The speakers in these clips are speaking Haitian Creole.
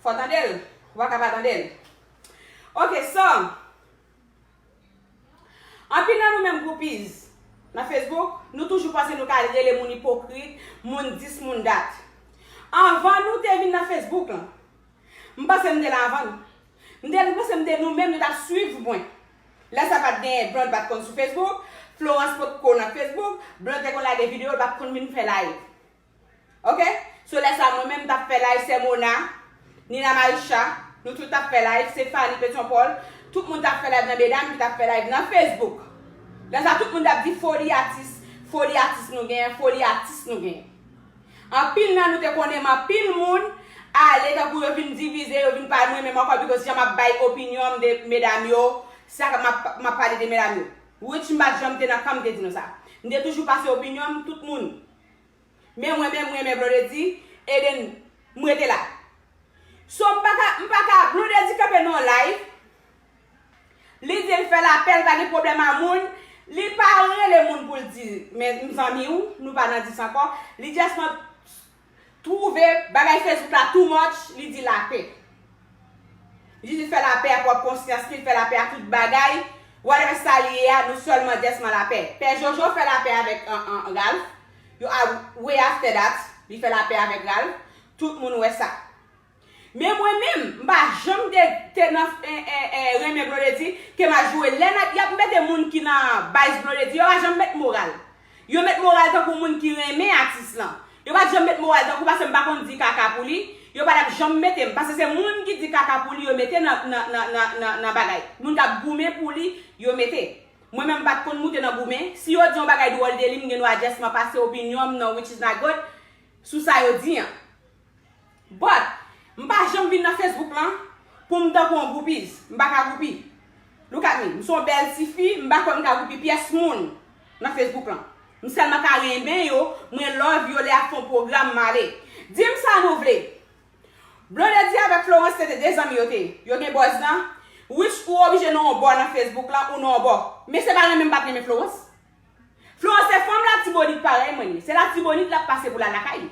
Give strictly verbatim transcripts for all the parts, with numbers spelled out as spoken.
Fò tande l. Ou pa ka pa tande l. Ok, so, anpil nan nou menm groupies nan Facebook, nou toujou panse nou ka rele moun ipokrit, moun dis, moun dat. Anvan nou te vin nan Facebook lan, m panse m te la anvan nou. M te panse m te nou menm, nou t ap swiv mwen. Lè sa pa t genyen, Blonde pa t konn sou Facebook, Florence potko nan Facebook, Blonde te konn lage videyo, l pa t konn vin fè live. Ok? So lè sa mwen menm m t ap fè live, sè Mona, Nina Marisha, nou tout t ap fè live, Stéphanie Petion Paul, tout moun t ap fè live nan medam ki t ap fè live nan Facebook. Lè sa tout moun t ap di foli atis, foli atis nou genyen, foli atis nou genyen. Anpil nan nou te konnen m, anpil moun ale tankou yo vin divize, yo vin pa mwen menm ankò, because jan m ap bay opinyon m de medam yo, sa m ap, m ap pale de medam yo. Which m pa t janm te nan kan m te di nou sa. M te toujou pase opinyon m tout moun. Men mwen menm, mwen renmen Blondedy, e then m rete la. So m pa ka, m pa ka, Blondedy kanpe nan yon live, li di l fè lapè, l pa gen pwoblèm a moun, li pa rele moun pou l di, men m zanmi w, nou pa nan dis ankò, li just twouve bagay Facebook la too much, li di lapè. Li di l fè lapè a pwòp konsyans li, l fè lapè a tout bagay, whatever sa li ye a, nou sèlman just nan lapè. Pè Jojo fè lapè avèk an, an, Ralph, yo a, way after that, li fè lapè avèk Ralph, tout moun wè sa. Men mwen menm, m pa janm te, te nan, eh, eh, eh, renmen Blondedy, ke m a joure. Lè n ap, y ap mete moun ki nan baz Blondedy, yo pa janm met moral. Yo met moral tankou moun ki renmen atis lan. Yo pa t janm met moral tankou, paske m pa konn di kaka pou li. Yo pa t ap janm mete m, paske se moun ki di kaka pou li, yo mete nan, nan, nan, nan, nan, nan bagay. Moun k ap goumen pou li, yo mete. Mwen menm, m pa t konn moute nan goumen. Si yo di yon bagay dwòl de li, m gen dwa just pase opinyon m nan, which is not good, sou sa yo di an. But, m pa janm vin nan Facebook lan pou m tankou yon groupies. M pa ka groupi. Look at me. M se yon bèl tifi, m pa kwè m ka groupi pyès moun nan Facebook lan. M sèlman ka renmen yo, mwen love yo, lè y ap fè yon pwogram m ale. Di m sa nou vle. Blondedy avèk Florence se te de zanmi yo te ye. Yo gen buzz lan. Which ou oblije nan yon bò nan Facebook lan, ou nan yon bò. Men se pa renmen m pa t renmen Florence. Florence se fanm Latibonit parèy mwen li ye. Se Latibonit l ap pase pou l al lakay li.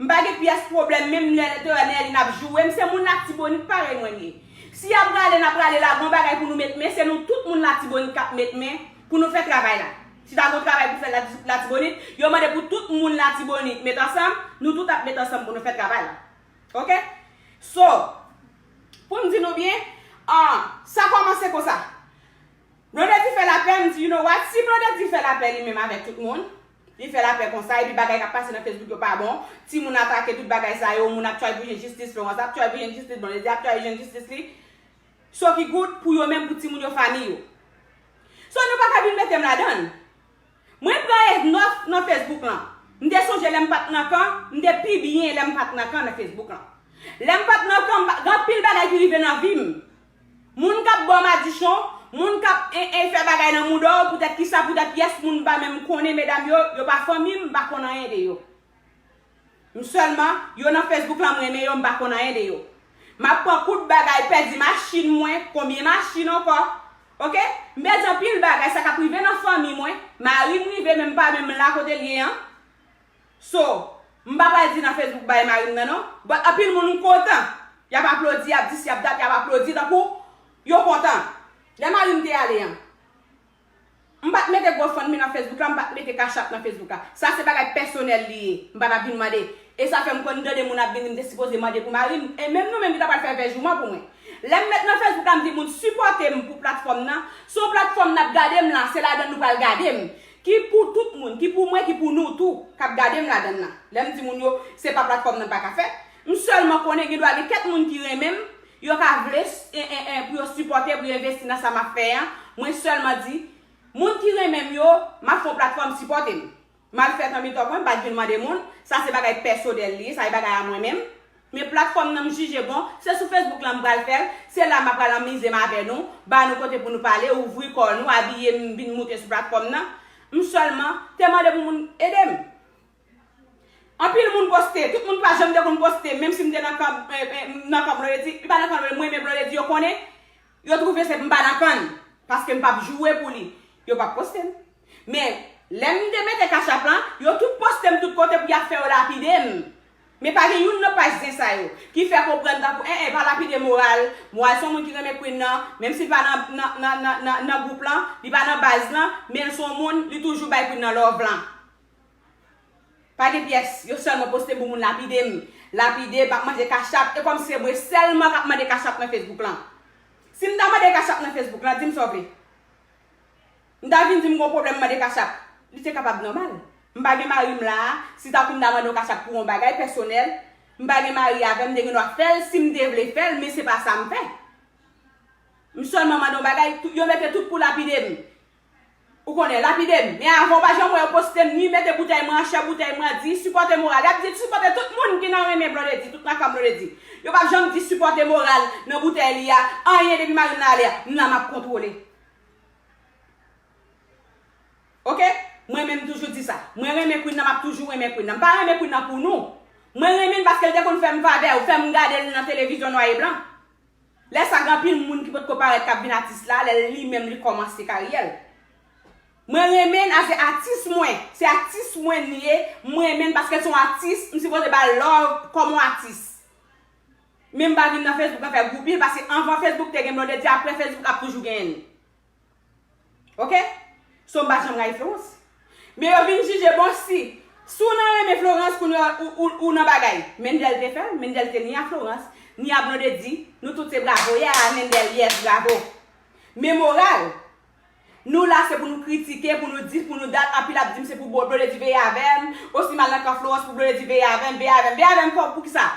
M pa gen pyès pwoblèm, menm lè te wè Nerline ap joure m, se moun Latibonit parèy mwen li ye. Si y ap rale, n ap rale la, gon bagay pou nou met men, se nou tout moun Latibonit k ap met men pou nou fè travay la. Si ta gon travay pou fè Lati-, Latibonit, yo mande pou tout moun Latibonit met ansanm, nou tout ap met ansanm pou nou fè travay la. Ok? So, pou m di nou byen, ah, sa kòmanse konsa. Blondedy fè lapè, m di, you know what? Si Blondedy fè lapè li menm avèk tout moun, li fè lapè konsa, epi bagay k ap pase nan Facebook yo pa bon, timoun atake tout bagay sa yo, moun ap try pou jwenn jistis, Florence ap try pou jwenn jistis, Blondedy ap try jwenn jistis li. So ki good pou yo menm, pou timoun yo, fanmi yo. So nou pa ka vin mete m ladann. Mwen pran enough nan Facebook lan. M te sonje lè m pa t nan kan, m te pi byen lè m pa t nan kan nan Facebook lan. Lè m pa t nan kan, m pa, gen anpil bagay ki rive nan vi m. Moun k ap ba w madichon, moun k ap, en, en, fè bagay nan mouda w, poutèt kisa, poutèt pyès moun m pa menm konnen, medam yo, yo pa fanmi m, m pa konn anyen de yo. M sèlman, yo nan Facebook lan, m renmen yo, m pa konn anyen de yo. M ap pran kout bagay, pèdi machin mwen, konbyen machin ankò? Ok? M pèdi anpil bagay, sa k ap rive nan fanmi mwen, mari m rive, men m pa menm la kote l ye an. So, m pa pral di nan Facebook bay mari m nan non. But anpil moun m kontan. Y ap aplodi, y ap dis, y ap dat, y ap aplodi tankou yo kontan. Lè mari m te ale an, m pa t mete GoFundMe nan Facebook la, m pa t mete Cash App nan Facebook la. Sa se bagay pèsonèl li ye. M pa t ap vin mande. E sa fè m konn tande moun ap vin di m te sipoze mande pou mari m. E menm nou menm ki ta pral fè vèjouman pou mwen. Lè m met nan Facebook la, m di moun sipòte m pou platfòm nan. Se yon platfòm n ap gade m la, se ladan l nou pral gade m. Ki pou tout moun, ki pou mwen, ki pou nou tou, k ap gade m ladan l la. Lè m di moun yo, se pa platfòm nan pa ka fè. M sèlman konnen gen dwa gen kèk moun ki renmen m, yo ka vle, e, e, e, pou yo sipòte, pou yo envesti nan sa m ap fè an. Mwen sèlman di, moun ki renmen m yo, m ap fè yon platfòm sipòte m. M al fè tanmi tòk mwen, m pa t vin mande moun. Sa se bagay pèsonèl li ye, sa se bagay a mwen menm. Men platfòm nan m jije bon, se sou Facebook lan m pral fè l, se la m ap pral anmize m avè nou, ba nou kote pou nou pale, ouvri kò nou, abiye m, vin moute sou platfòm nan. M sèlman te mande pou moun ede m. Anpil moun poste, tout moun pa janm te konn poste, menm si m te nan kan, eh, eh, nan kan Blondedy, li pa nan kan Blondedy, mwen men Blondedy, yo konnen, yo twouve se m pa nan kan l, paske m p ap joure pou li, yo p ap poste m. Men, lè m te mete Cash App lan, yo tout poste m tout kote pou y ap fè yo lapide m. Men pa gen youn nan paj zen sa yo ki fè konprann tankou, en, en, pa lapide moral. Moral se yon moun ki renmen Queen nan, menm si l pa nan, nan, nan, nan, nan, nan gwoup lan, li pa nan baz lan, men l se yon moun, li toujou bay Queen nan love lan. Pa gen pyès, yo sèlman poste pou moun lapide m. Lapide m, ap mande kachap, e kòmsi se mwen sèlman k ap mande kachap nan Facebook lan. Si m ta mande kachap nan Facebook lan, di m sa w vle. M ta vin di m gon pwoblèm mande kachap. Li te kapab nòmal. M pa gen mari m la a, si tankou m ta mande yon kachap pou yon bagay pèsonèl, m pa gen mari avè m, m te gen dwa fè l si m te vle fè l, men se pa sa m fè. M sèlman mande yon bagay, tout, yo mete tout pou lapide m. Ou konnen, lapide m. Men avan, w pa janm wè yo poste m, ni mete boutèy mwen an, chè boutèy mwen an, di sipòte moral. Y ap di sipòte tout moun ki nan renmen Blondedy, tout nan kan Blondedy. Yo p ap janm di sipòte moral nan boutèy li a, anyen depi mari m nan ale a, m la m ap kontwole. Oke? Mwen menm toujou di sa. Mwen renmen Queen nan, m ap toujou renmen Queen nan. M pa renmen Queen nan pou nou. Mwen renmen l paske l te konn fè m favè, ou fè m gade l nan televizyon nwa e blan. Lè sa, gen anpil moun ki potko parèt k ap vin atis la, lè li menm li kòmanse karyè l. Mwen renmen l, a se atis mwen. Se atis mwen li ye. Mwen renmen l paske l se yon atis, m sipoze ba l love kòm yon atis. Men m pa vin nan Facebook la fè goupi l, paske anvan Facebook te gen Blondedy, apre Facebook ap toujou genyen l. Oke? So m pa janm rayi Florence. Men yo vin jije, bon, si, si w nan renmen Florence, kounye a ou, ou, ou nan bagay. Mendel te fè l, Mendel te ni a Florence, ni a Blondedy, nou tout se bravo, yeah, Mendel, yes, bravo. Men moral, nou la se pou nou kritike, pou nou di, pou nou dat, anpil ap di m se pou Blo-, Blondedy veye avè m, osi m al nan kan Florence pou Blondedy veye avè m, veye avè m, veye avè m fò, poukisa?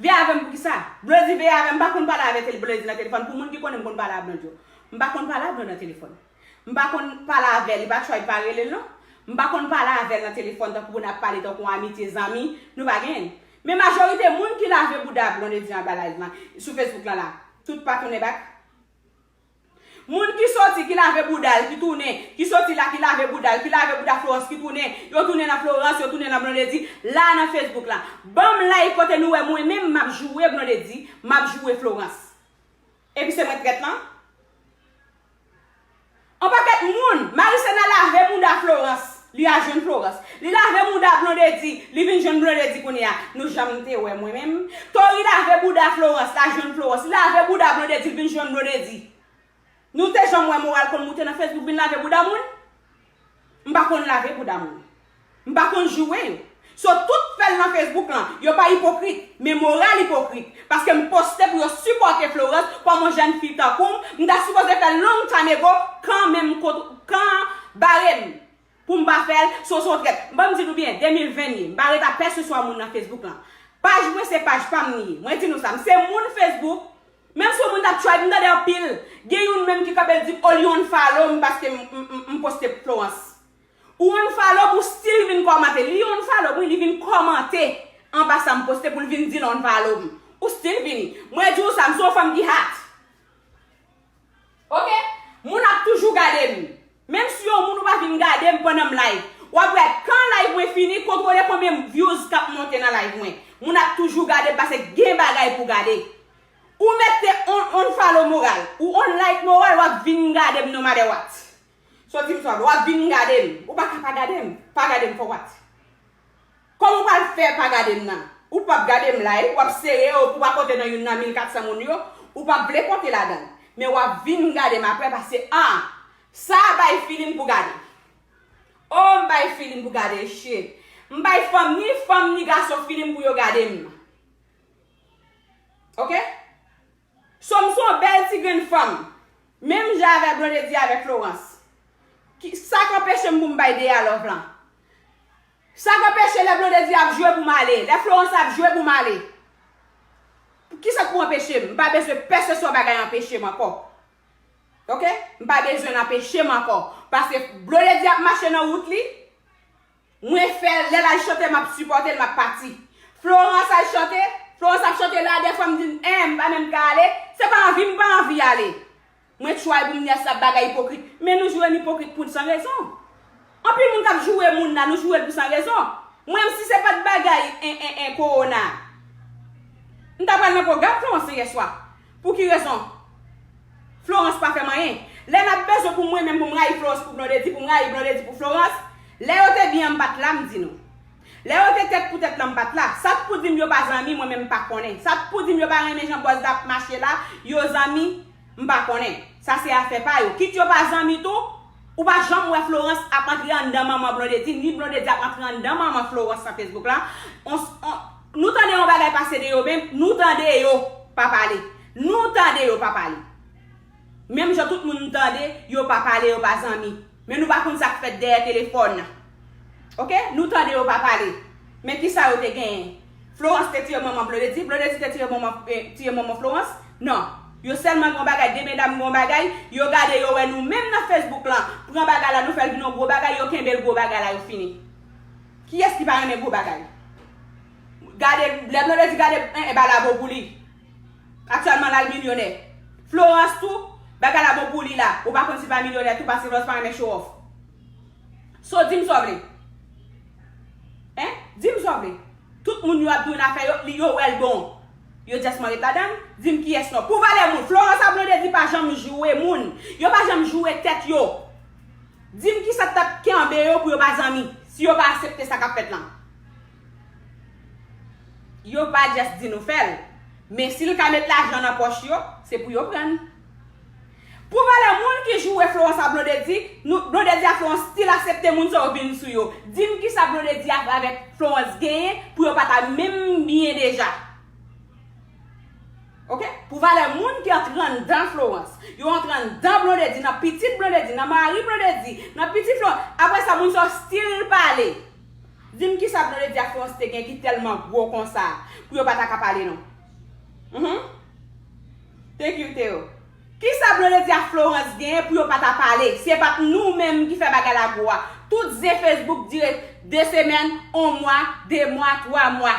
Veye avè m poukisa? Blondedy veye avè m, m pa konn pale avè tele-, Blondedy nan telefòn. Pou moun ki konnen m konn pale a Blondedy yo. M pa konn pale a Blondedy nan telefòn. M pa konn pale avè l, li pa try pa rele l non. M pa konn pale avè l nan telefòn tankou pou n ap pale tankou amitye, zanmi, nou pa genyen. Men majorite moun ki lave bouda Blondedy anba live lan, sou Facebook lan la, tout pa tounen back. Moun ki soti, ki lave bouda l, ki tounen, ki soti la, ki lave bouda l, ki lave bouda Florence, ki tounen, yo tounen nan Florence, yo tounen nan Blondedy, la nan Facebook la. Ban m like kote nou wè mwen menm m ap joure Blondedy, m ap joure Florence. Epi se mwen trèt lan? Yon pakèt moun, Marisena lave bouda Florence, li al jwenn Florence. Li lave bouda Blondedy, li vin jwenn Blondedy kounye a. Nou janm te wè mwen menm. Tori lave bouda Florence, l al jwenn Florence. Li lave bouda Blondedy, li vin jwenn Blondedy. Nou te janm wè moral konn moute nan Facebook vin lave bouda moun? M pa konn lave bouda moun. M pa konn joure yo. So, tout fè l nan Facebook lan, yo pa ipokrit, men moral ipokrit. Paske m poste pou yo sipòte Florence kòm yon jèn fi tankou m, m ta sipoze fè l long time ago, kanmenm kot-, kan bare m. Pou m pa fè l, so, se yon trèt. Ban m di nou byen, de mil ven ye, m pa ret a pèseswa moun nan Facebook lan. Paj mwen se paj pa m li ye. Mwen di nou sa, m se moun Facebook. Menm si yon moun t ap try, m tande anpil. Gen youn menm ki kanpe l di m, oh, li unfollow m paske m, m, m, m poste Florence. Ou unfollow m, ou still vin kòmante. Li unfollow m, wi, li vin kòmante anba sa m poste pou l vin di l unfollow m. Ou still vini. Mwen di w sa, m se yon fanm ki hot. Oke? Moun ap toujou gade m. Menm si yon moun ou pa vin gade m pandan m live. W ap wè kan live mwen fini, kontwole konbyen views k ap monte nan live mwen. Moun ap toujou gade m paske gen bagay pou gade. Ou mete on, on follow moral, ou on like moral, w ap vin gade m no matter what. So di m sa w vle, w ap vin gade m. Ou pa ka pa gade m. Pa gade m for what? Kòman w pral fè pa gade m nan? Ou p ap gade m live, w ap sere yo pou w pa konte nan youn nan mil kat san moun yo, ou p ap vle konte ladan l. Men w ap vin gade m apre paske, ah, sa bay feeling pou gade. Oh, m bay feeling pou gade, shit. M bay fanm, ni fanm ni gason feeling pou yo gade m. Oke? So, m se yon bèl ti grenn fanm. Menm jan avèk Blondedy avèk Florence. Ki, sa k anpeche m pou m bay de a love lan? Sa k anpeche lè Blondedy ap jwe pou m ale? Lè Florence ap jwe pou m ale? Kisa k pou anpeche m? M pa bezwen pèseswa bagay anpeche m ankò. Oke? M pa bezwen l anpeche m ankò. Paske Blondedy ap mache nan wout li. Mwen fè l, lè l al chante, m ap sipòte l, m ap pati. Florence al chante, Florence ap chante la, dèfwa m di, en, m pa menm ka ale, se pa anvi m pa anvi ale. Mwen try pou m di a sa bagay ipokrit, men nou jwenn ipokrit pou san rezon. Anpil moun k ap joure moun la, nou joure l pou san rezon. Mwen menm si se pa t bagay en, en, en kowona, m ta pral nan pwogram Florence yè swa. Pou ki rezon? Florence pa fè m anyen. Lè n ap bezwen pou mwen menm pou m rayi Florence pou Blondedy, pou m rayi Blondedy pou Florence, lè yo te byen an m pa t la, m di nou. Lè yo te tèt pou tèt lan, m pa t la. Sa k pou di m yo pa zanmi, mwen menm m pa konnen. Sa k pou di m yo pa renmen jan bòz la ap mache la, yo zanmi, m pa konnen. Sa se afè pa yo. Kit yo pa zanmi tou, ou pa janm wè Florence ap antre anndan manman Blondedy, ni Blondedy ap antre anndan manman Florence nan Facebook la. On, on, nou tande yon bagay pase de yo menm, nou tande yo pa pale. Nou tande yo pa pale. Menm jan tout moun tande, yo pa pale, yo pa zanmi. Men nou pa konn sa k fèt dèyè telefòn nan. Oke? Nou tande yo pa pale. Men kisa yo te genyen? Florence te tiye manman Blondedy, Blondedy te tiye manman, eh, tiye manman Florence? Non. Yo sèlman gen yon bagay, de medam gen yon bagay, yo gade, yo wè nou menm nan Facebook lan, pran bagay la, nou fè l vin yon gwo bagay, yo kenbe l gwo bagay la, yo fini. Kiyès ki pa renmen gwo bagay? Gade, lè Blondedy gade, eh, eh, bagay la bon pou li. Aktyèlman, l al milyonè. Florence tou, bagay la bon pou li la. Ou pa konn si l pa milyonè tou, paske Florence pa renmen show off. So, di m sa w vle. Hein? Di m sa w vle. Tout moun yo ap di w nan afè yo, li yo wè l bon. Yo just ret ladan l. Di m kiyès non. Pou valè moun, Florence ak Blondedy pa janm joure moun. Yo pa janm joure tèt yo. Di m kisa t ap kenbe yo pou yo pa zanmi, si yo pa aksepte sa k ap fèt lan. Yo pa just di nou fè l. Men si l ka met lajan nan pòch yo, se pou yo pran l. Pou valè moun ki joure Florence ak Blondedy, nou, Blondedy ak Florence still aksepte moun sa yo vin sou yo. Di m kisa Blondedy avèk Florence genyen pou yo pa ta menm byen deja. Oke? Pou valè moun ki antre anndan Florence, yo antre anndan Blondedy, nan pitit Blondedy, nan mari Blondedy, nan pitit Florence. Apre sa, moun sa yo still pale. Di m kisa Blondedy ak Florence te gen ki tèlman gwo konsa pou yo pa ta ka pale non. Mhm. Thank you, Theo. Kisa Blondedy ak Florence genyen pou yo pa ta pale? Si e pa t nou menm ki fè bagay la gwo a. Tout zen Facebook dire de semèn, on mwa, de mwa, twa mwa.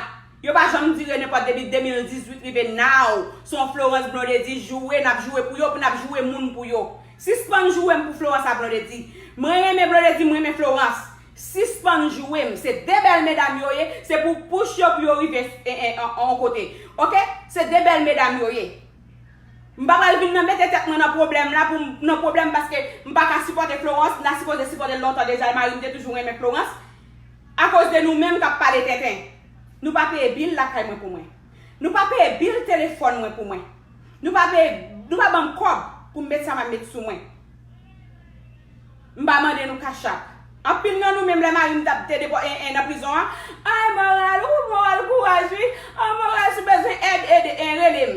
Yo pa janm dire nenpòt depi de mil dizuit rive now. Se yon Florence Blondedy joure, n ap joure pou yo, pou n ap joure moun pou yo. Sispann joure m pou Florence ak Blondedy. Mwen renmen Blondedy, mwen renmen Florence. Sispann joure m. Se de bèl medam yo ye, se pou pouch yo pou yo rive, eh, eh, an, an kote. Oke? Se de bèl medam yo ye. M pa pral vin nan mete tèt mwen nan pwoblèm la pou m nan pwoblèm paske m pa ka sipòte Florence, m ta sipoze sipòte l lontan deja, e mari m te toujou renmen Florence. Akoz de nou menm k ap pale tenten. Nou pa peye bil lakay mwen pou mwen. Nou pa peye bil telefòn mwen pou mwen. Nou pa peye, nou pa ban m kòb pou m met sa m ap met sou mwen. M pa mande nou kachap. Anpil nan nou menm lè mari m t ap te depo, en, en, nan prizon an. Ay, Moral, ou Moral, kouraj wi. An, Moral, si w bezwen èd, ede, en, rele m.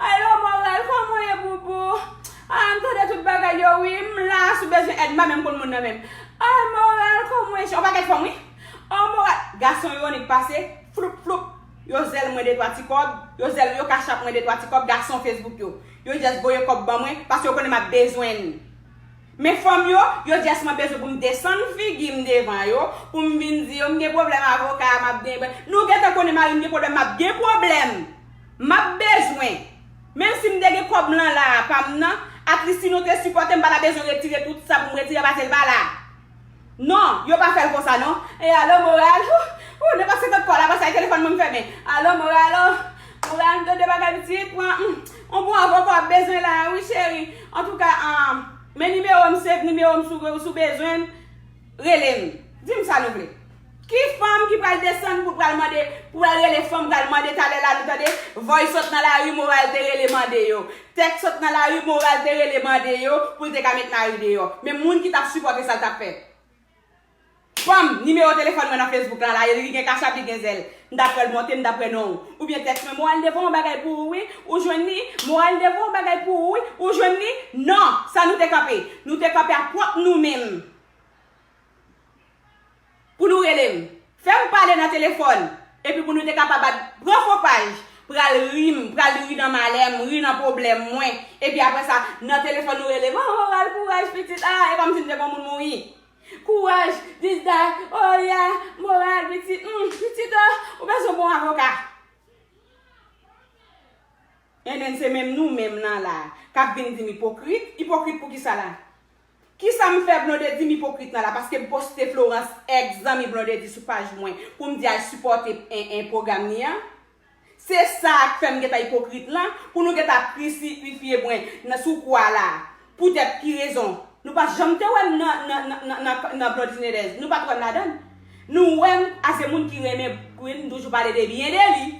Alo, Moral, kòman w ye, boubou? A, m tande tout bagay yo, wi. M la, si w bezwen èd, m pa menm konn moun nan menm. Ay, Moral, kòman w ye, chè? Yon pakèt fanm, wi. An, Moral, gason iwonik pase, floup, floup. Yo zèl mwen de twa ti kòb, yo zèl, yo kachap mwen de twa ti kòb, gason Facebook yo. Yo just voye kòb ban mwen, paske yo konnen m ap bezwen l. Men fanm yo, yo just mwen bezwen pou m desann figi m devan yo, pou m vin di yo, m gen pwoblèm avoka, m ap gen, nou gentan konnen mari m gen pwoblèm, m ap gen pwoblèm. M ap bezwen. Menm si m te gen kòb lan la, pa m nan, at least si nou te sipòte m, m pa ta bezwen retire tout sa pou m retire pase l pa la. Non, yo pa fè l konsa non. E alo, Moral, ou, ou, nenpòt senkant kòb la, apre sa, e telefòn mwen m fèmen. Alo, Moral, o, Moral, m tande bagay pitit, pran, hmm, on bon avoka w ap bezwen la, wi, cheri. Antouka, ah, men nimewo m, save nimewo m, si w, si w bezwen l, rele m. Di m sa nou vle. Ki fanm ki pral desann pou pral mande, pou pral rele fanm, pral mande talè la, nou tande, voice sot nan lari, Moral te rele mande yo. Tèks sot nan lari, Moral te rele mande yo pou l te ka met mari deyò. Men moun ki t ap sipòte sa l t ap fè. Pam, nimewo telefòn mwen nan Facebook lan la, li gen kachap, li gen zèl. M t ap wè l monte, m t ap wè non w. Oubyen tèks mwen, Moral, m te voye yon bagay pou ou wi, ou jwenn li? Moral, m te voye yon bagay pou ou wi, ou jwenn li? Non, sa nou te kanpe. Nou te kanpe a pwòp nou menm. Pou nou rele m. Fè m pale nan telefòn. Epi pou nou te kapab bat, pran fo paj, pral ri m, pral ri nan malè m, ri nan pwoblèm mwen. Epi apre sa, nan telefòn nou rele m, oh, Moral, kouraj, pitit, ah, e kòmsi m te gon moun mouri. Kouraj, this, that, oh, yeah, Moral, pitit, hmm, pitit, oh, ou bezwen bon avoka. And then se menm nou menm nan la, k ap vin di m ipokrit. Ipokrit pou kisa la? Kisa m fè Blondedy m ipokrit nan la? Paske m poste Florence, èks zanmi Blondedy, sou paj mwen pou m di al sipòte en, en pwogram li an? Se sa k fè m gentan ipokrit lan, pou nou gentan ap krisifye mwen nan sou kwa la. Poutèt ki rezon? Nou pa janm te wè m nan, nan, nan, nan, nan, nan Blondedy Nedez. Nou pa t wè m ladan l. Nou wè m, a se moun ki renmen Queen, m toujou pale de byen de li.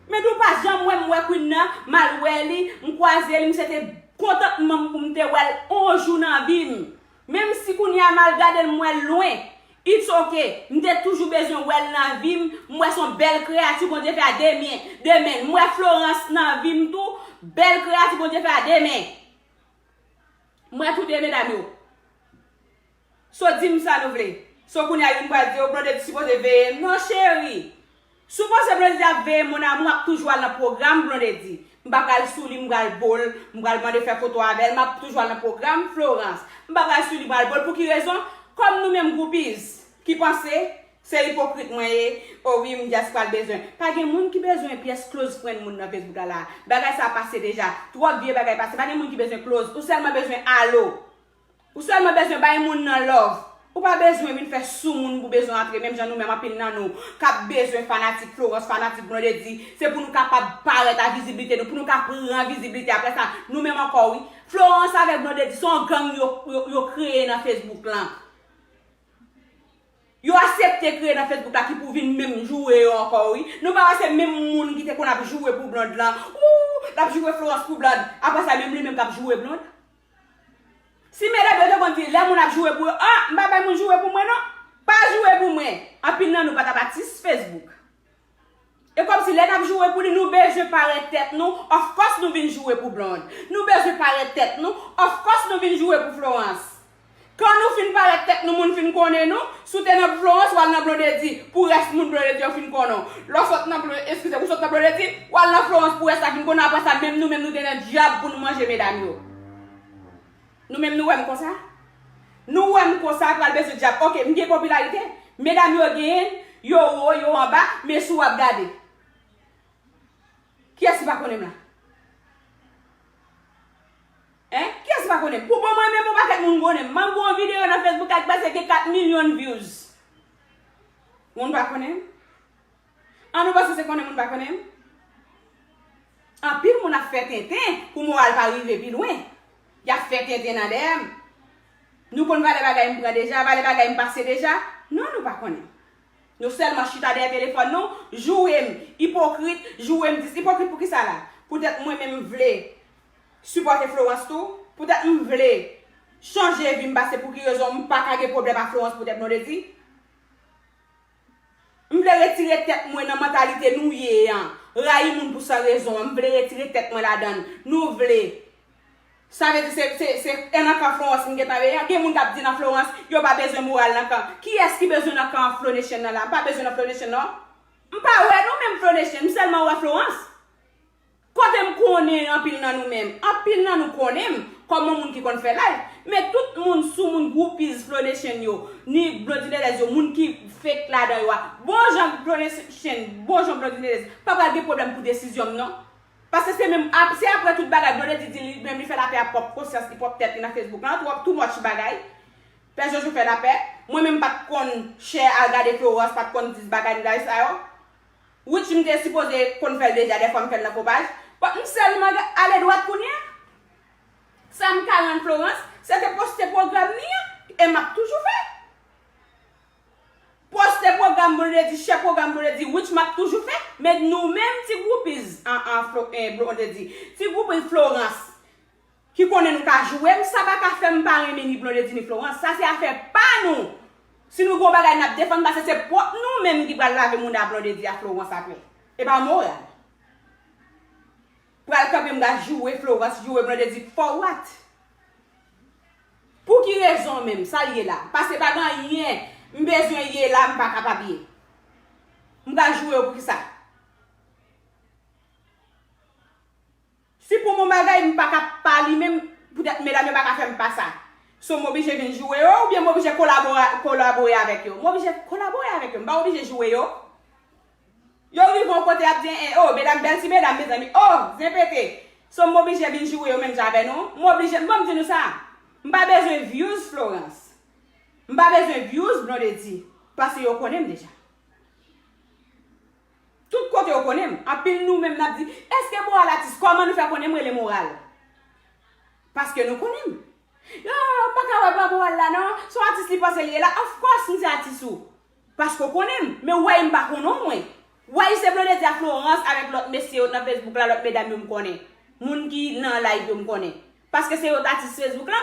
Men nou pa janm wè m wè Queen nan, m al wè li, m kwaze li, m se te kontantman m pou m te wè l yon jou nan vi m. Menm si kounye a m al gade l, m wè l lwen. It's ok. M te toujou bezwen wè l nan vi m. M wè se yon bèl kreyati Bondye fè a de men. De men. M wè Florence nan vi m tou. Bèl kreyati Bondye fè a de men. M wè tou de medam yo. So di m sa nou vle. So kounye a youn pral di yo Blondedy sipoze veye m. Non cheri. Si w panse Blondedy ap veye m, mon amour, m ap toujou al nan pwogram Blondedy. M pa pral sou li, m pral bo l, m pral mande fè foto avè l, m ap toujou al nan pwogram Florence. M pa pral sou li, m pral bo l. Pou ki rezon? Kòm nou menm groupies ki panse se ipokrit mwen ye, o wi, m just pral bezwen. Pa gen moun ki bezwen pyès close friend moun nan Facebook la la. Bagay sa pase deja. Twòp vye bagay pase. Pa gen moun ki bezwen close. Ou sèlman bezwen alo. Ou sèlman bezwen bay moun nan love. Ou pa bezwen vin fè sou moun pou bezwen antre, menm jan nou menm anpil nan nou k ap bezwen fanatik Florence, fanatik Blondedy, se pou nou kapab parèt a viziblite nou, pou nou ka pran viziblite. Apre sa, nou menm ankò wi. Florence avèk Blondedy se yon gang yo, yo, yo kreye nan Facebook lan. Yo aksepte kreye nan Facebook la ki pou vin menm joure yo ankò wi. Nou pa wè se menm moun ki te konn ap joure pou Blonde lan. Ooh, l ap joure Florence pou Blonde. Apre sa, menm li menm k ap joure Blonde. Si medam yo te konn di lè moun ap joure pou yo, ah, m pa bay moun joure pou mwen non. Pa joure pou mwen. Anpil nan nou pa t ap atis Facebook. E kòmsi lè n ap joure pou li, nou bezwen parèt tèt nou, of course nou vin joure pou Blonde. Nou bezwen parèt tèt nou, of course nou vin joure pou Florence. Kan nou fin parèt tèt nou, moun fin konnen nou, si w te nan Florence, w al nan Blondedy, pou rès moun Blondedy yo fin konnen w. Lè w sot nan Blondedy, eskize, ou sot nan Blondedy, w al nan Florence pou rès la fin konnen w, apre sa, menm nou menm nou te nan dyab pou nou manje medam yo. Nou menm nou wè m konsa? Nou wè m konsa, pral bezwen dyab. Ok, m gen popilarite. Medam yo genyen, yo wo, yo anba, men si w ap gade. Kiyès ki pa konnen m la? Hein? Kiyès ki pa konnen m? Pou bon mwen menm, yon pakèt moun konnen m. M ap gen yon videyo nan Facebook ak pase gen kat milyon views. Moun pa konnen m? An nou panse se konnen moun pa konnen m? Anpil moun ap fè tenten pou moral pa rive pi lwen. Y ap fè tenten nan dèyè m. Nou konn valè bagay m pran deja, valè bagay m pase deja. Non, nou pa konnen. Nou sèlman chita dèyè telefòn nou, joure m ipokrit, joure m dis ipokrit pou kisa la? Poutèt mwen menm m vle sipòte Florence tou, poutèt m vle chanje vi m pase pou ki rezon m pa ka gen pwoblèm ak Florence poutèt Blondedy? M vle retire tèt mwen nan mantalite nou ye an. Rayi moun pou san rezon an. M vle retire tèt mwen ladan l. Nou vle. Sa vle di se, se, se nan kan Florence m gentan ye an. Gen moun k ap di nan Florence, yo pa bezwen moral nan kan. Kiyès ki bezwen nan kan Flow Nation nan la? M pa bezwen nan Flow Nation non. M pa wè nou menm Flow Nation. M sèlman wè Florence. Kote m konnen anpil nan nou menm, anpil nan nou konnen m kòm yon moun ki konn fè live. Men tout moun sou moun groupies Flow Nation yo, ni Blondinelez yo, moun ki fake ladan yo a, bon jan Flow Nation, bon jan Blondinelez, pa pral gen pwoblèm pou desizyon m non. Paske se menm ap, se apre tout bagay, Blondedy di li menm li fè lapè ak pwòp konsyans li, pwòp tèt li nan Facebook lan, twòp too much bagay. Pè Jojo fè lapè, mwen menm m pa t konn share al gade Florence, pa t konn dis bagay ni bagay sa yo. Which m te sipoze konn fè l deja, dèfwa m fè l nan fo paj. But m sèlman ale dwat kounye a. Sa m ka rann Florence, se te poste pwogram li an, e m ap toujou fè. Poste pwogram Blondedy, share pwogram Blondedy, which m ap toujou fè. Men nou menm ti groupies an, an Flo, eh, Blondedy, ti groupies Florence, ki konnen nou ka joure m, sa pa ka fè m pa renmen ni Blondedy ni Florence. Sa se afè pa nou. Si nou gen yon bagay n ap defann, paske se pwòp nou menm ki pral lave mouda Blondedy ak Florence apre. E pa moral. Pral kanpe m pral joure Florence, joure Blondedy for what? Pou ki rezon menm? Sa l ye la? Paske pa gen anyen m bezwen ye la, m pa kapab ye. M pral joure yo pou kisa? Si pou m yon bagay, m pa ka pa li menm, poutèt medam yo pa ka fè m pa sa. So, m oblije vin joure yo, oubyen m oblije kolabora-, kolabore avèk yo? M oblije kolabore avèk yo, m pa oblije joure yo. Yo rive yon kote, y ap di, eh, oh, medam, bèl ti medam, mezanmi, oh, zen pete. So, m oblije vin joure yo menm jan avè nou. M oblije, ban m di nou sa, m pa bezwen views Florence. M pa bezwen views Blondedy, paske yo konnen m deja. Tout kote yo konnen m. Anpil nou menm n ap di, èske moral atis? Kòman nou fè konnen m rele moral? Paske nou konnen m. Yo, m pa ka wè pa moral la non. Se yon atis li panse li ye la. Of course, m se atis ou. Paske w konnen m, men w wè m pa konnen w mwen. W wè se Blondedy a Florence avèk lòt mesye yo nan Facebook la, lòt medam yo m konnen. Moun ki nan live yo m konnen. Paske se yo t atis Facebook la.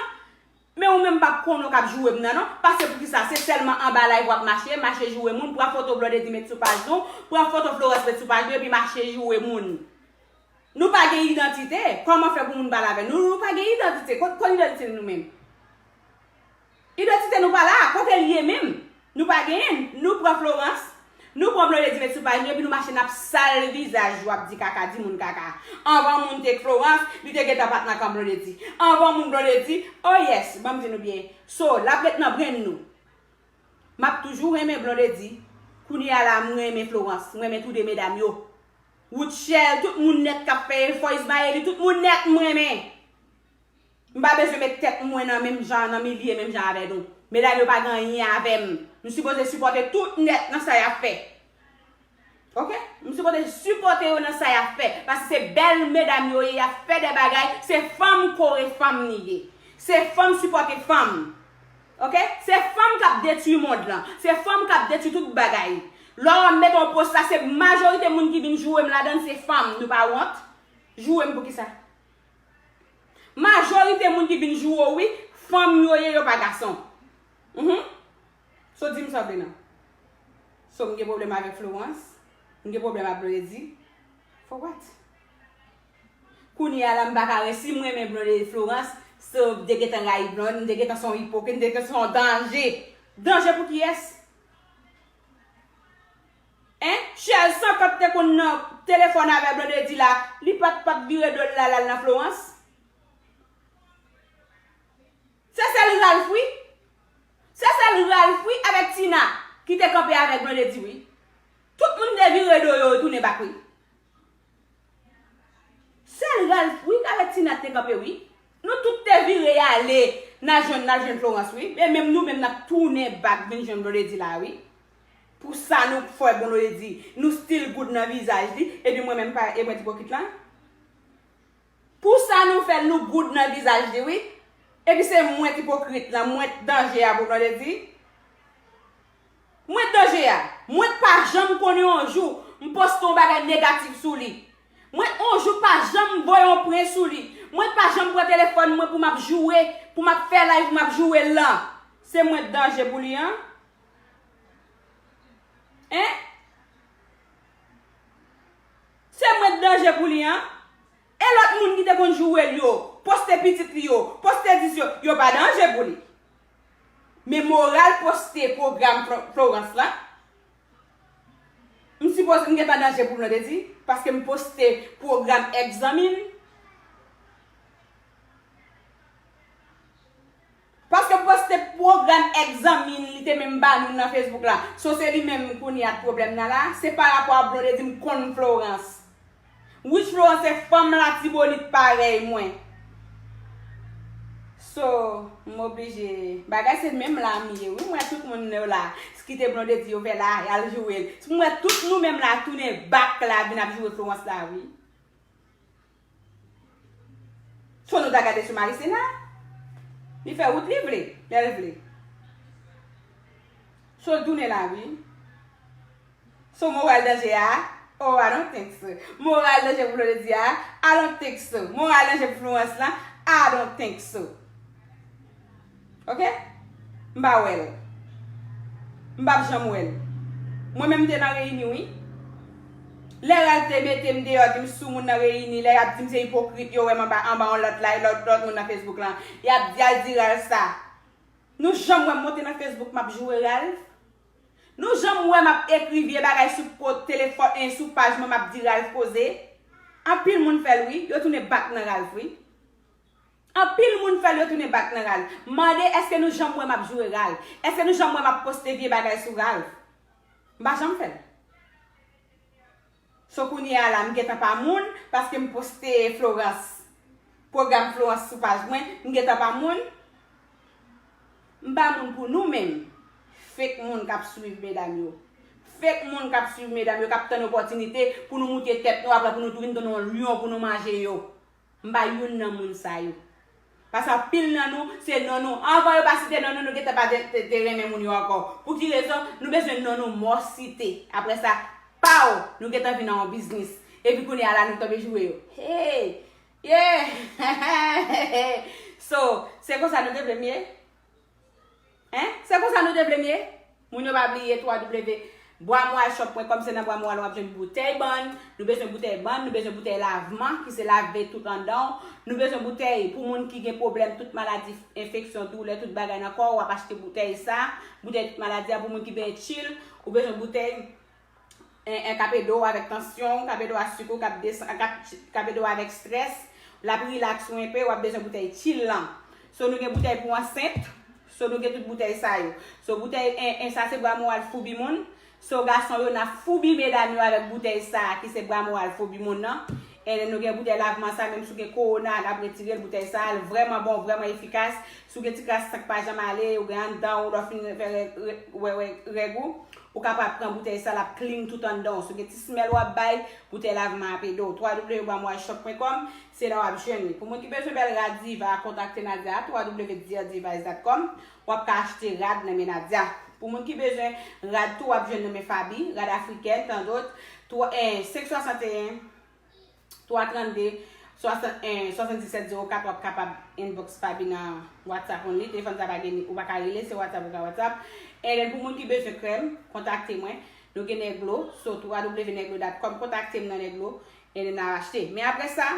Men ou menm m p ap konnen w k ap joure m nan non. Paske poukisa? Se sèlman anba live w ap mache, mache joure moun, pran foto Blondedy met sou paj nou, pran foto Florence met sou paj nou, epi mache joure moun. Nou pa gen idantite. Kòman fè pou moun pale avè nou? Nou pa gen idantite. Kot, kot idantite nou menm? Idantite nou pa la. Kote l ye menm? Nou pa genyen l. Nou pran Florence, nou pran Blondedy met sou paj nou, epi nou mache n ap sal vizaj yo, ap di kaka, di moun kaka. Anvan moun te Florence, li te gentan pa t nan kan Blondedy. Anvan moun Blondedy, oh yes, ban m di nou byen. So, l ap ret nan brenn nou. M ap toujou renmen Blondedy. Kounye a la, m renmen Florence. M renmen toude medam yo. Rutshelle, tout moun nèt k ap fè efò, Ismaëly, tout moun nèt m renmen. M pa bezwen met tèt mwen nan menm jan, nan milye menm jan avè nou. Medam yo pa gen anyen avè m. M sipoze sipòte tout nèt nan sa y ap fè. Oke? M sipoze sipòte yo nan sa y ap fè. Paske se bèl medam yo ye, y ap fè de bagay. Se fanm kore fanm li ye. Se fanm sipòte fanm. Oke? Se fanm k ap detwi mond lan. Se fanm k ap detwi tout bagay. Lè w ap mete yon post la, se majorite moun ki vin joure m ladan l, se fanm. Nou pa wont? Joure m poukisa? Majorite moun ki vin joure w, wi, fanm yo ye, yo pa gason. Mhm. So, di m sa w vle non. So, m gen pwoblèm avèk Florence, m gen pwoblèm ak Blondedy. For what? Kounye a la, m pa ka resi, m renmen Blondedy Florence, so, m te gentan rayi Blonde, m te gentan se yon ipokrit, m te gentan se yon danje. Danje pou kiyès? Hein? Chèz sankant te konn nan telefòn avè Blondedy la, li pa t, pa t vire do l la, l al nan Florence. Se sèl Ralph, wi. Se sèl Ralph, wi, avèk Tina ki te kanpe avèk Blondedy, wi. Tout moun te vire do yo, yo tounen bak, wi. Sèl Ralph, wi, avèk Tina te kanpe, wi. Nou tout te vire ale, n al jwenn, n al jwenn Florence, wi. E menm nou menm, n ap tounen bak vin jwenn Blondedy la, wi. Pou sa nou fè Blondedy, nou still good nan vizaj li, epi mwen menm pa, e mwen t ipokrit la? Pou sa nou fè l, nou good nan vizaj li, wi. Epi se mwen k ipokrit lan, mwen t danje a pou Blondedy. Mwen t danje a. Mwen t pa janm konnen yon jou m poste yon bagay negatif sou li. Mwen t yon jou pa janm voye yon pwen sou li. Mwen t pa janm pran telefòn mwen pou m ap joure, pou m ap fè live, pou m ap joure l lan. Se mwen t danje pou li an? Hein? Se mwen t danje pou li an? E lòt moun ki te konn joure l yo, poste pitit li yo, poste dis yo, yo pa danje pou li. Men moral poste pwogram Flo-, Florence la, m sipoze m gentan danje pou Blondedy, paske m poste pwogram èk zanmi m. Paske m poste pwogram èk zanmi l, li te menm ba nou nan Facebook la. So se li menm kounye a t pwoblèm nan la. Se pa rapò a Blondedy, m konn Florence. Rich Florence se fanm Latibonit parèy mwen. So, m oblije. Bagay se menm la m ye, wi. M wè tout moun yo la. Kite Blondedy yo fè la, y al joure l. M wè tout nou menm la tounen bak la, vin ap joure Florence la, wi. So nou ta gade sou Marisena, li fè wout li vle, lè l vle. So l tounen la, wi. So moral danje a, oh, I don't think so. Moral danje pou Florence a, I don't think so. Moral danje pou Florence lan, I don't think so. Oke? M pa wè l. M p ap janm wè l. Mwen menm m te nan reyini, wi. Lè Ralph te mete m deyò, di m sou moun nan reyini, lè y ap di m se ipokrit, yo wè m anba, anba yon lòt live, lòt, lòt moun nan Facebook lan. Y ap di, al di Ralph sa. Nou janm wè m monte nan Facebook, m ap joure Ralph? Nou janm wè m ap ekri vye bagay sou po-, telefòn, eh, sou paj mwen, m ap di Ralph koze? Anpil moun fè l, wi. Yo tounen bak nan Ralph, wi. Anpil moun fè l, yo tounen bak nan Ralph. Mande, èske nou janm wè m ap joure Ralph? Èske nou janm wè m ap poste vye bagay sou Ralph? M pa janm fè l. So kounye a la, m gentan pa moun, paske m poste Florence. Pwogram Florence sou paj mwen, m gentan pa moun. M pa moun pou nou menm. Fake moun k ap swiv medam yo. Fake moun k ap swiv medam yo, k ap tann opòtinite pou nou moute tèt nou, apre pou nou vin tounen yon lyon pou nou manje yo. M pa youn nan moun sa yo. Paske anpil nan nou, se non nou. Anvan yo pa site non nou, nou gentan pa te, te, te renmen moun yo ankò. Pou ki rezon? Nou bezwen non nou mò site. Apre sa, pow, nou gentan vin nan yon biznis. Epi kounye a la, nou tonbe joure yo. Hey! Yeah! So, se konsa nou te vle m ye? Hein? Se konsa nou te vle m ye? Moun yo pa bliye twa w bwa moral shop pwen kòm, se nan bwa moral w ap jwenn boutèy bann. Nou bezwen boutèy bann, nou bezwen boutèy lavman, ki se lave tout anndan w. Nou bezwen boutèy pou moun ki gen pwoblèm, tout maladi, enfeksyon, doulè, tout bagay nan kò w, w ap achte boutèy sa. Boutèy tout maladi a pou moun ki byen chill, ou bezwen boutèy en, en, k ap ede w avèk tansyon w, k ap ede w ak sik ou, k ap desan-, k ap, k ap ede w avèk strès, l ap rilaks ou enpe, w ap bezwen boutèy chill lan. So, nou gen boutèy pou ansent, so, nou gen tout boutèy sa yo. So, boutèy en, en, sa se bwa moral foubi moun. So, gason yo, n ap foubi medam yo avèk boutèy sa a ki se bwa moral foubi moun nan. And then nou gen boutèy lavman sa, menm si w gen kowona, n ap retire l, boutèy sa a, l vrèman bon, vrèman efikas. Si w gen ti kras san k pa janm ale, ou gen anndan w, lè w fin fè rè-, rè-, wè, wè règ ou, ou kapab pran boutèy sa, l ap clean tout anndan w. Si w gen ti smell w ap bay, boutèy lavman ap ede w. twa w bwa moral shop pwen kòm, se la w ap jwenn li. Pou moun ki bezwen bèl rad Diva, kontakte Nadia, twa w device dot com. W ap ka achte rad nan men Nadia. Pou moun ki bezwen rad tou, w ap jwenn nan men Faby, rad afrikèn, tandot, twa, eh, senk swasanteyen, twa trannde, swasann, eh, swasanndisèt zewo kat, w ap kapab inbox Faby nan WhatsApp only. Telefòn sa pa gen, ou pa ka rele, se WhatsApp ou ka WhatsApp. And then pou moun ki bezwen krèm, kontakte mwen. Nou gen Neglo, so twa w nèglo dot com, kontakte m nan Neglo, and then n a achte. Men apre sa,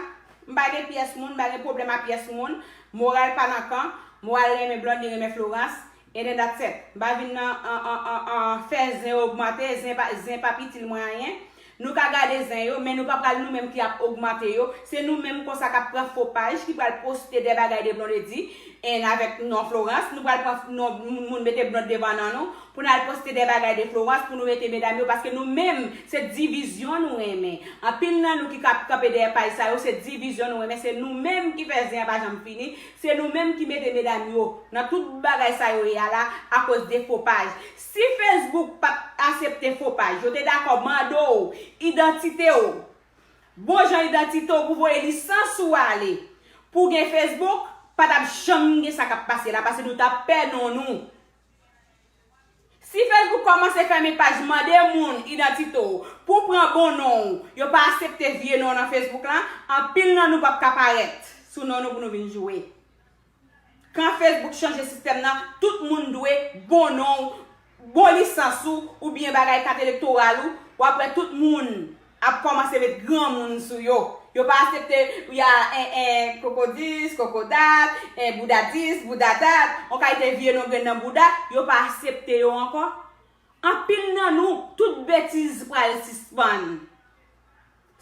m pa gen pyès moun, m pa gen pwoblèm a pyès moun. Moral pa nan kan, Moral renmen Blonde, li renmen Florence, and then that's it. M pa vin nan, an, an, an, an, fè zen ogmante, zen pa, zen p ap itil mwen anyen. Nou ka gade zen yo, men nou pa pral nou menm ki ap ogmante yo. Se nou menm konsa k ap pran fo paj, ki pral poste de bagay de Blondedy, and avèk non Florence, nou pral pran non moun, moun mete Blonde devan nan nou, pou n al poste de bagay de Florence, pou nou mete medam yo, paske nou menm, se divizyon nou renmen. Anpil nan nou ki k ap kanpe dèyè paj sa yo, se divizyon nou renmen, se nou menm ki fè zen an pa janm fini, se nou menm ki mete medam yo nan tout bagay sa yo ye a la, akoz de fo paj. Si Facebook pa t aksepte fo paj, yo te dakò mande w idantite w, bon jan idantite w pou voye lisans ou ale, pou w gen Facebook, pa t ap janm gen sa k ap pase la, paske nou t ap pè non nou. Si Facebook kòmanse fèmen paj, mande moun idantite w, pou w pran bon non w, yo pa aksepte vye non w nan Facebook la, anpil nan nou p ap ka parèt sou non nou pou nou vin joure. Kan Facebook chanje sistèm nan, tout moun dwe bon non w, bon lisans ou, oubyen bagay kat elektoral ou, w ap wè tout moun ap kòmanse met granmoun sou yo. Yo pa aksepte, y a, en, en, kokodis, kokodat, en, boudadis, boudadat, on kalite vye non gen nan bouda, yo pa aksepte yo ankò. Anpil nan nou, tout betiz pral sispann.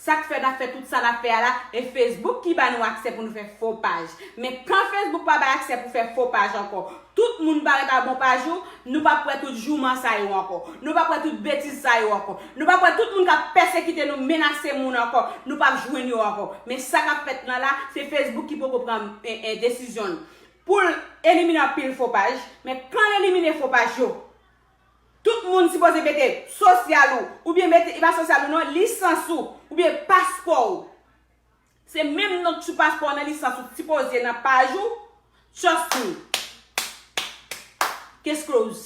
Sa k fè n ap fè tout sa n ap fè a la, e Facebook ki ba nou aksè pou nou fè fo paj. Men kan Facebook pa bay aksè pou fè fo paj ankò, tout moun parèt a bon paj ou, nou p ap wè tout jouman sa yo ankò. Nou p ap wè tout betiz sa yo ankò. Nou p ap wè tout moun k ap pèsekite nou, menase moun ankò. Nou p ap jwenn yo ankò. Men sa k ap fèt lan la, se Facebook ki poko pran, e, e, desizyon l pou l elimine anpil fo paj. Men kan l elimine fo paj yo, tout moun sipoze mete sosyal ou, oubyen mete, e pa sosyal ou non, lisans ou, oubyen paspò w. Se menm non k sou paspò w nan lisans ou sipoze nan paj ou. Trust me. Case close.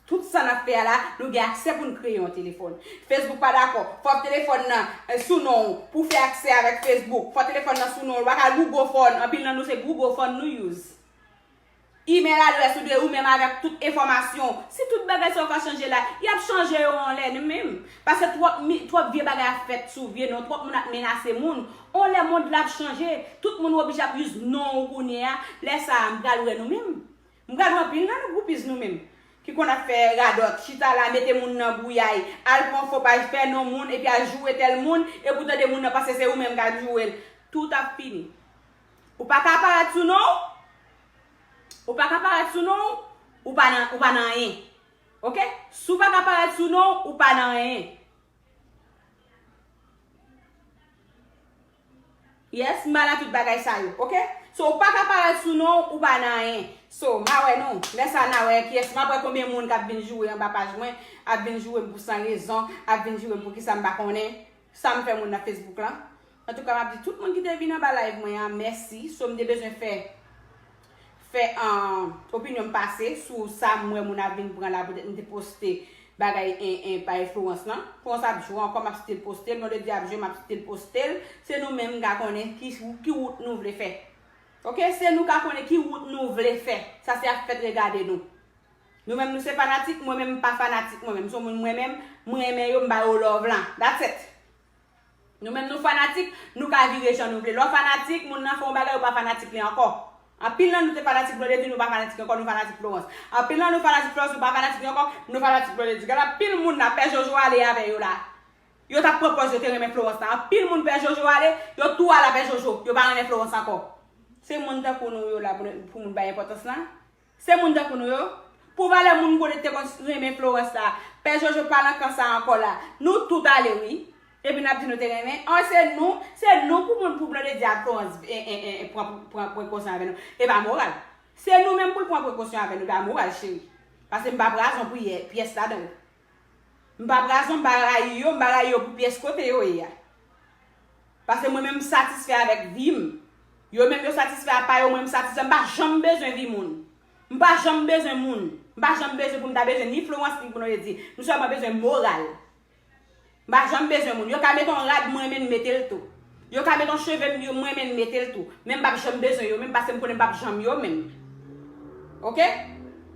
Tout sa n ap fè a la, nou gen aksè pou n kreye yon telefòn. Facebook pa dakò. Fò telefòn nan, eh, sou non w pou fè aksè avèk Facebook. Fò telefòn nan sou non w. Ou pa ka Google phone. Anpil nan nou se Google phone nou use. Email adrès ou dwe ou menm avèk tout enfòmasyon. Si tout bagay sa yo ka chanje la, y ap chanje yo yon lè menm. Paske twòp mi-, twòp vye bagay ap fèt sou vye non, twòp moun ap menase moun. Yon lè mond la ap chanje, tout moun oblije ap use non w kounye a. Lè sa a, m pral wè nou menm. M pral wè anpil nan nou groupies nou menm. Ki konn ap fè radòt, chita la, mete moun nan gouyay, al pran fo paj, fè non moun, epi al joure tèl moun, epi w tande moun nan panse se ou menm k al joure l. Tout ap fini. Ou pa ka parèt sou non w, Ou pa ka parèt sou non w, ou pa nan, ou pa nan anyen. Oke? Si w pa ka parèt sou non w, ou pa nan anyen. Yes, m ba la tout bagay sa yo, oke? So, ou pa ka parèt sou non w, ou pa nan anyen. So, m a wè nou, lè sa n a wè kiyès, m ap wè konbyen moun k ap vin joure anba paj mwen, ap vin joure m pou san rezon, ap vin joure m pou kisa m pa konnen. Sa m fè moun nan Facebook lan. Antouka, m ap di tout moun ki te vin anba live mwen an, mèsi. So, m te bezwen fè, fè, um, opinyon m pase sou sa m wè moun ap vin pran la, poutèt m te poste bagay en, en, pa Florence lan. Florence ap jwe ankò, m ap still poste l. Blondedy ap jwe, m ap still poste l. Se nou menm m ka konnen ki, ki wout nou vle fè. Oke? Se nou ka konnen ki wout nou vle fè. Sa se ap fèt regade nou. Nou menm nou se fanatik, mwen menm m pa fanatik mwen menm. Se yon moun mwen menm, mwen renmen yo, m ba yo love lan. That's it. Nou menm nou fanatik, nou ka vire jan nou vle. Lè w fanatik, moun nan fè yon bagay, ou pa fanatik li ankò. Anpil nan nou te fanatik Blondedy, nou pa fanatik ankò, nou fanatik Florence. Anpil nan nou fanatik Florence, nou pa fanatik li ankò, nou fanatik Blondedy. Gad anpil moun la, Pè Jojo ale avè yo la. Yo t ap pran pòz yo te renmen Florence la. Anpil moun Pè Jojo ale, yo tou al a Pè Jojo, yo pa renmen Florence ankò. Se moun tankou nou yo la pou, pou moun bay enpòtans lan. Se moun tankou nou yo. Pou valè moun kote te konn renmen Florence la. Pè Jojo pa nan kan sa ankò la. Nou tout ale wi. Epi n ap di nou te renmen. An, se nou, se nou pou moun pou Blondedy ak Florence e, e, e, e, pran, pran prekosyon avè nou. E pa moral. Se nou menm pou l pran prekosyon avè nou. E pa moral, cheri. Paske m pa prazon pou pyès ladan yo. M pa prazon, m pa rayi yo, m pa rayi yo pou pyès kote yo ye a. Paske mwen menm m satisfè avèk vi m. Yo menm yo satisfè apa yo, mwen m satisfè. M pa janm bezwen vi moun. M pa janm bezwen moun. M pa janm bezwen pou m ta bezwen ni Florence ni Blondedy. M sèlman bezwen moral. M pa janm bezwen moun. Yo ka mete yon rad, mwen menm mete l tou. Yo ka mete yon cheve m, yo, mwen menm mete l tou. Men m p ap janm bezwen yo menm, paske m konnen m p ap janm yo menm. Oke?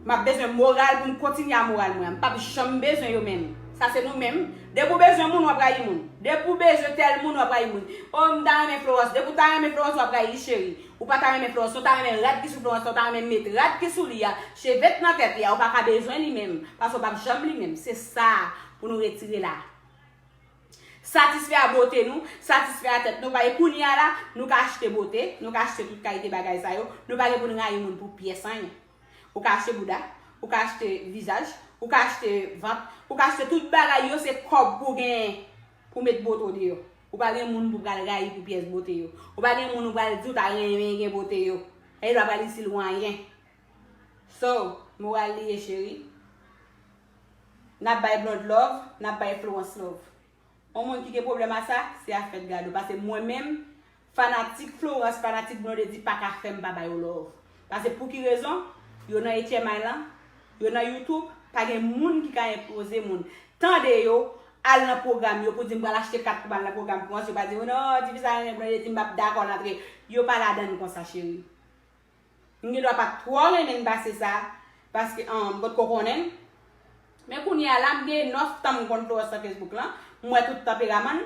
M ap bezwen moral pou m kontinye a moral mwen. M p ap janm bezwen yo menm. Sa se nou menm. Depi w bezwen moun, w ap rayi moun. Depi w bezwen tèl moun, w ap rayi moun. O, m ta renmen Florence. Depi w ta renmen Florence, w ap rayi li, cheri. Ou pa ta renmen Florence, ou ta renmen rad ki sou Florence, ou ta renmen met rad ki sou li a, cheve k nan tèt li a, ou pa ka bezwen li menm, paske w p ap janm li menm. Se sa pou nou retire la. Satisfè a bote nou, satisfè a tèt nou, paske kounye a la, nou ka achte bote, nou ka achte tout kalite bagay sa yo, nou pa gen pou n rayi moun pou pyès anyen. Ou ka achte bouda, ou ka achte vizaj, ou ka achte vant, ou ka achte tout bagay yo, se kòb pou w genyen pou w met bote w deyò. Ou pa gen moun pou w pral rayi pou pyès bote yo. Ou pa gen moun ou pral di w ta renmen gen bote yo. E yo pa pral itil ou anyen. So, moral li ye, cheri. N ap bay Blonde love, n ap bay Florence love. Yon moun ki gen pwoblèm a sa, se afè gado. Paske mwen menm, fanatik Florence, fanatik Blondedy pa ka fè m pa ba yo love. Paske pou ki rezon? Yo nan H M I lan, yo nan YouTube, pa gen moun ki ka enpoze moun. Tande yo, al nan pwogram yo pou di m pral achte kat pou m al nan pwogram Florence, yo pa di, "Oh non, tifi sa renmen Blondedy, m p ap dakò l antre." Yo pa ladann konsa, cheri. M gen dwa pa twò renmen n pase sa, paske, um, m potko konnen l. Men kounye a la, m gen enòf tan m konn Florence nan Facebook lan. M wè tout tanperaman l.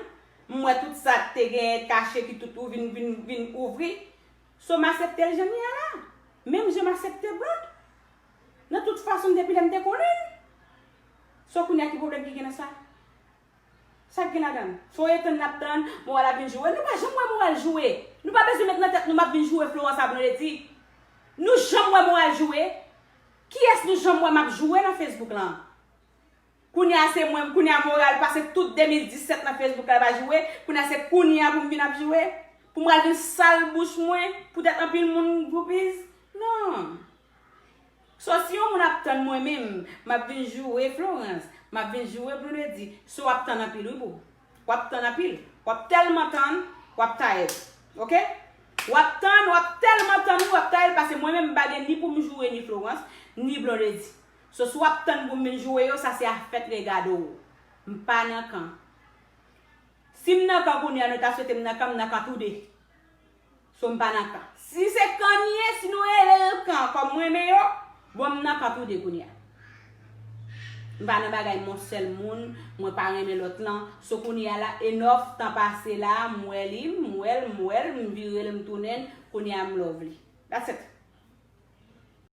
M wè tout sa k te genyen kache ki tout ou vin, vin, vin ouvri. So, m aksepte l jan l ye a la. Menm jan m aksepte Blonde. Nan tout fason, depi lè m te konnen l. So, kounye a, ki pwoblèm ki gen nan sa? Sa k gen ladan l? Se yon etann n ap tann, moral ap vin joure. Nou pa janm wè moral joure. Nou pa bezwen met nan tèt nou m ap vin joure Florence ak Blondedy. Nou janm wè moral joure? Kiyès nou janm wè m ap joure nan Facebook lan? Kounye a se mwen, kounye a moral pase tout de mil disèt nan Facebook la pa joure. Kounye a se kounye a pou m vin ap joure? Pou m pral vin sal bouch mwen? Poutèt anpil moun groupies? Non. So, si yon moun ap tann mwen menm, m ap vin joure Florence, m ap vin joure Blondedy, so w ap tann anpil wi boo. W ap tann anpil. W ap tèlman tann, w ap tired. Oke? W ap tann, w ap tèlman tann wi, w ap tired, paske mwen menm m pa gen ni pou m joure ni Florence, ni Blondedy. So, si w ap tann pou m vin joure yo, sa se afè regade w. M pa nan kan. Si m nan kan kounye a, nou ta swete m nan kan, m nan kan toude. So, m pa nan kan. Si se kan m ye, si nou rele l kan, kòm mwen renmen yo, bon, m nan kan toude kounye a. M pa nan bagay m yon sèl moun, mwen pa renmen lòt lan. So, kounye a la, enòf tan pase la, m wè li, m wè l, m wè l, m vire l, m tounen l, kounye a m love li. That's it.